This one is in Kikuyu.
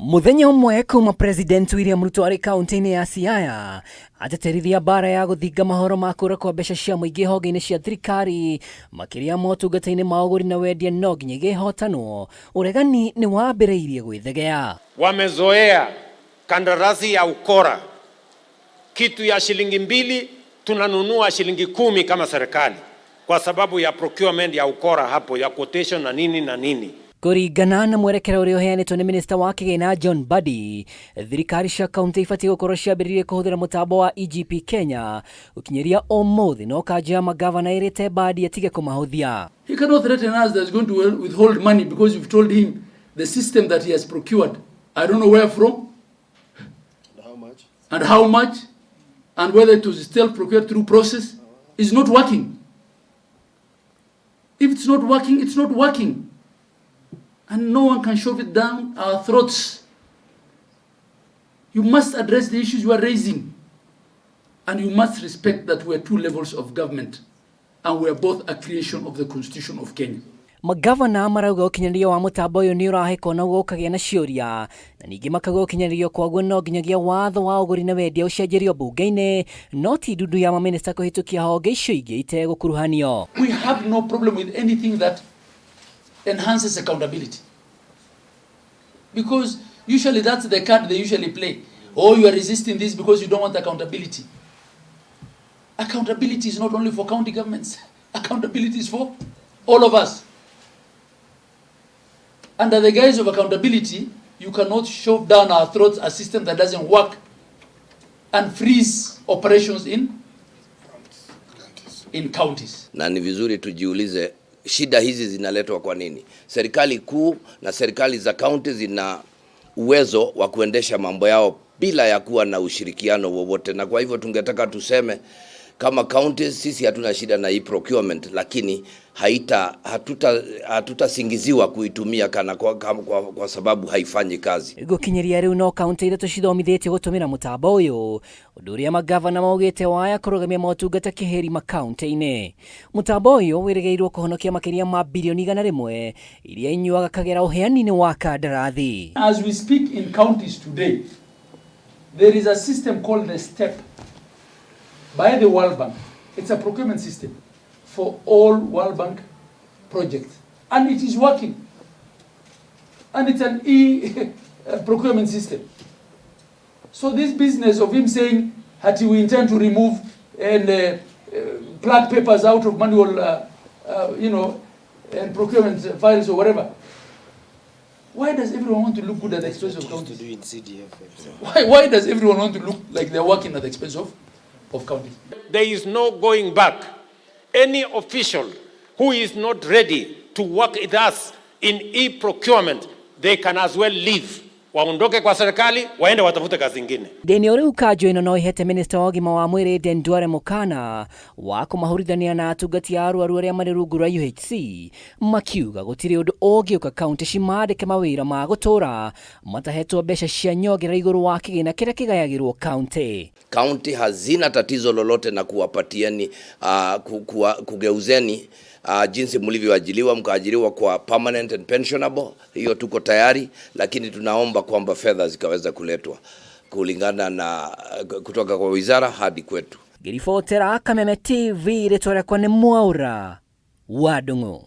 Muthenya ũmwe kuma President William Ruto arĩ kaunti-inĩ ya Siaya ateterithia mbara ya gũthinga mahoro ma kũra kwa mbeca cia mũingĩ honge-inĩ cia thirikari, makĩria motungata-inĩ ma ũgũri na wendia, no nginya igĩhotanwo. Ũregani nĩ wambĩrĩirie gwĩthegea. Wamezoea kandarasi ya ukora, kitu ya shilingi 2 tunanunua shilingi 10 kama serikali, kwa sababu ya procurement ya ukora hapo ya quotation na nini na nini. Kũringana na mwerekera ũrĩa ũheanĩtwo nĩ minista wa kĩgĩna John Mbadi, thirikari cia kaunti ibatiĩ gũkorwo ciambĩrĩirie kũhũthĩra mũtambo wa eGP Kenya gũkinyĩria ũmũthĩ, no kanjũ ya magavana ĩrĩte Mbadi atige kũmahũthia. He cannot threaten us that he's going to withhold money because you've told him the system that he has procured. I don't know where from. And how much? And how much, and whether it was still procured through process, is not working. If it's not working, it's not working. And no one can shove it down our throats. You must address the issues you are raising. And you must respect that we are two levels of government and we are both a creation of the Constitution of Kenya. Magavana marauga ũkinyanĩria wa mũtambo ũyũ nĩ ũrahĩkwo na ũkagĩa na ciũria, na ningĩ makauga ũkinyanĩrio kwaguo no nginyagia watho wa ũgũri na wendia ũcenjerio mbunge-inĩ, no ti ndundu ya mamĩnĩsta kũhĩtũkia honge icio ingĩ itegũkuruhanio. We have no problem with anything that enhances accountability. Because usually that's the card they usually play. "Oh, you are resisting this because you don't want accountability." Accountability is not only for county governments. Accountability is for all of us. Under the guise of accountability, you cannot shove down our throats a system that doesn't work and freeze operations in counties. Na ni vizuri tujiulize shida hizi zinaletwa kwa nini? Serikali kuu na serikali za kaunti zina uwezo wa kuendesha mambo yao bila ya kuwa na ushirikiano wowote, na kwa hivyo tungetaka tuseme kama counties, sisi hatuna shida na hii procurement, lakini haita hatutasingiziwa kuitumia kana kwa sababu haifanyi kazi. Gũkinyĩria rĩu no kaunti ithatũ cithomithĩtio gũtũmĩra mũtambo ũyũ, ũndũ ũrĩa magavana maugĩte waya kũrũgamia motungata kĩhĩri makaunti-inĩ. Mũtambo ũyũ wĩrĩgĩrĩirwo kũhonokia makĩria ma birioni 100 iria inyuaga kagera ũheani-inĩ wa kandarathi. As we speak in counties today, there is a system called the STEP by the World Bank. It's a procurement system for all World Bank projects. And it is working. And it's an e-procurement system. So this business of him saying that we intend to remove and plug papers out of manual, and procurement files or whatever. Why does everyone want to look good at the expense of Used to counties? Do in CDF. Why does everyone want to look like they're working at the expense of counties? There is no going back. Any official who is not ready to work with us in e-procurement, they can as well leave. Waondoke kwa serikali, waende watafute kazi ingine. Ndini o rĩu kanjũ ĩno no ĩhete minista wa ũgima wa mwĩrĩ Aden Duale mũkana wa kũmahũrithania na atungati a arwaru arĩa marĩ rungu rwa UHC, makiuga gũtirĩ ũndũ ũngĩũka kaunti cimandĩke mawĩra ma gũtũra matahetwo mbeca cia nyongera igũrũ wa kĩgĩna kĩrĩa kĩgayagĩrwo kaunti. Kaunti hazina tatizo lolote na kuwapatieni kugeuzeni jinsi mlivyoajiliwa mkaajiriwa kwa permanent and pensionable, hiyo tuko tayari, lakini tunaomba kwamba fedha zikaweza kuletwa kulingana na kutoka kwa wizara hadi kwetu. Ngĩribotera Kameme TV, rĩtwa rĩakwa nĩ Mwaura wa Ndung'u.